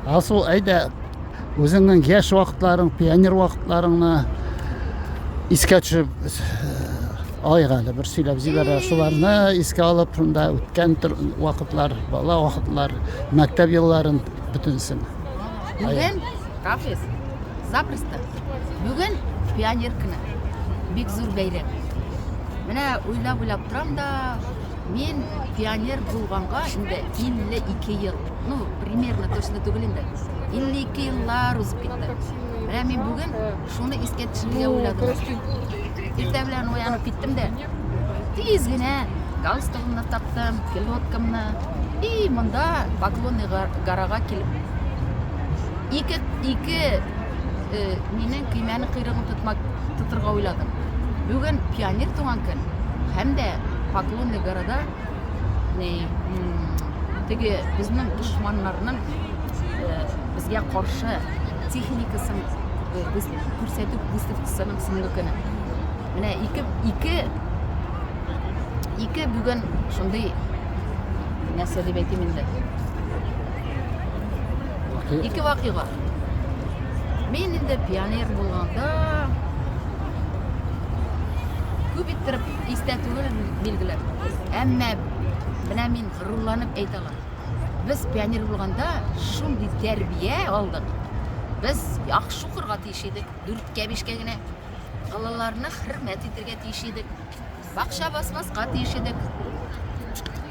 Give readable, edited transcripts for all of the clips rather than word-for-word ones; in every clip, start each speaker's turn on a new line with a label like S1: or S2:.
S1: Алсу, әйдә, үзеңнең яшь вакытларың, пионер вакытларыңны искә төшереп алыйк әле, бер сөйләп җибәр. Шуларны искә алып, шунда үткән вакытлар, бала вакытлар, мәктәп елларын бөтенесен.
S2: Бүген, Рафис, запросто. Бүген пионер көне. Бик зур бәйрәм. Менә уйлап-уйлап торам да, мин пионер булганга инде 52 ел. Ну, примерно точно түгел инде. 52 еллар узып китте. Менә мин бүген шуны искә төшерергә уйладым. Иртә белән уянып киттем дә, тиз генә галстугымны таптым, пилоткамны. И монда Поклонный горага килеп ике минең көймәнең койрыгын тотмак тотырга уйладым. Бүген пионер туган көн һәм дә Поклонный горада ни теге безнең дошманнарның безгә каршы техникасын күрсәтү выставкасының соңгы көне. Менә ике бүген шундый нәрсә дип әйтим инде. Ике вакыйга. Мин инде пионер булганда күп иттереп истә түгел билгеле. Әмма менә мин горурланып әйтә алам. Без пионер булганда шундый тәрбия алдык. Без яхшы укырга тиеш идек, дүрткә бишкә генә. Олыларны хөрмәт итәргә тиеш идек. Бакча басмаска тиеш идек.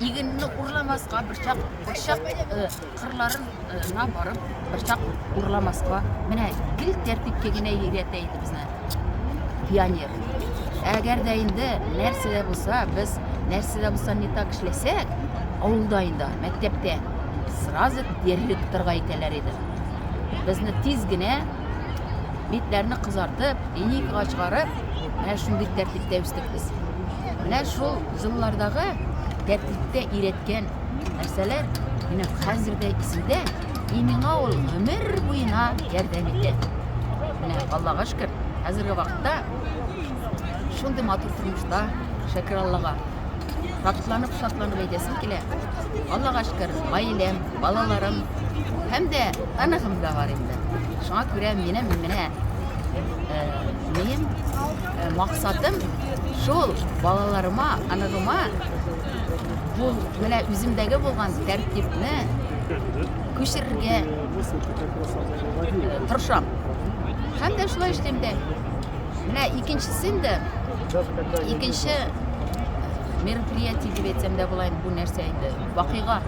S2: Игенне урламаска, борчак, борчак э, кырларына барып, борчак урламаска. Менә гел тәртипкә генә өйрәтә иде безне пионер. Әгәр дә инде нәрсә дә булса, без нәрсә дә булса не так эшләсәк, авылда инде, мәктәптә сразу директорга әйтәләр иде. Безне тиз генә битләрне кызартып, линейкага чыгарып, менә шундый тәртиптә үстек без. Менә шул еллардагы тәртиптә өйрәткән нәрсәләр минем хәзер дә исемдә, и миңа ул гомер буена ярдәм итә. Менә Аллага шөкер, хәзерге вакытта шундый матур тормышта, шөкер Аллага. Шатланып, шатланып әйтәсем килә. Аллага шөкер, гаиләм, балаларым һәм дә оныгым да бар инде. Шуңа күрә минем менә минем максатым шул балаларыма, оныгыма бу менә үземдәге булган тәртипне күчерергә тырышам. Һәм дә шулай эшлим дә. Менә икенчесе инде, икенче мероприятие дип әйтсәм дә була инде бу нәрсә инде. Вакыйга.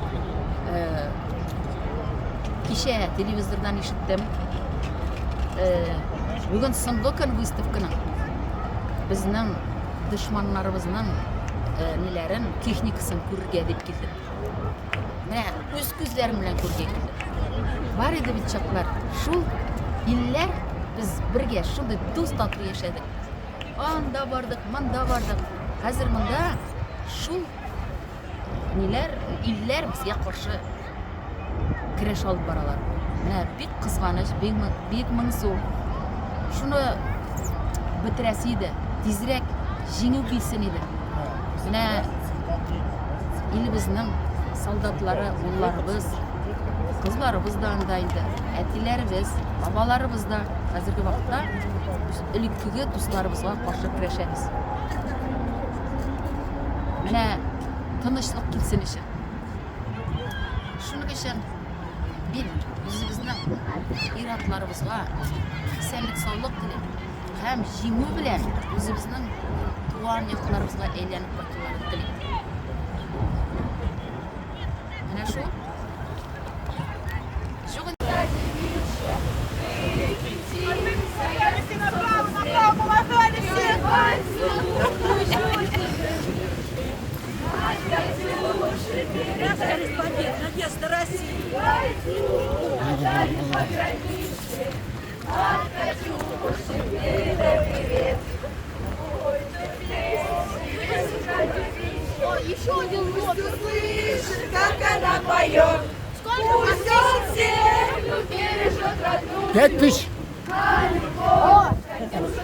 S2: Кичә телевизордан ишеттем. Бүген соңгы көн выставканың. Безнең дошманнарыбызның ниләрен, техникасын күрергә дип килдем. Менә үз күзләрем белән күрергә килдем. Бар иде бит чаклар. Шул илләр без бергә шундый дус тату яшәдек. Анда бардык, монда бардык. Хәзер монда шул ниләр, илләр безгә каршы көрәш алып баралар. Менә бик кызганыч, бик, бик моңсу. Шуны бетерәсе иде. Тизрәк җиңү килсен иде. Менә илебезнең солдатлары, улларыбыз, кызларыбыз да анда инде, әтиләребез, бабаларыбыз да хәзерге вакытта элеккеге дусларыбызга каршы көрәшәбез. Менә тынычлык килсен өчен. Шуның өчен мин үзебезнең ир-атларыбызга исәнлек-саулык телим һәм җиңү белән үзебезнең туган якларыбызга әйләнеп кайтуларын телим. Менә шул.
S3: Надежда России!
S2: Еще один лот.
S3: Услышит, как она поет. Пусть он землю бережет родную.
S1: 5000.
S3: А любовь, Катюша,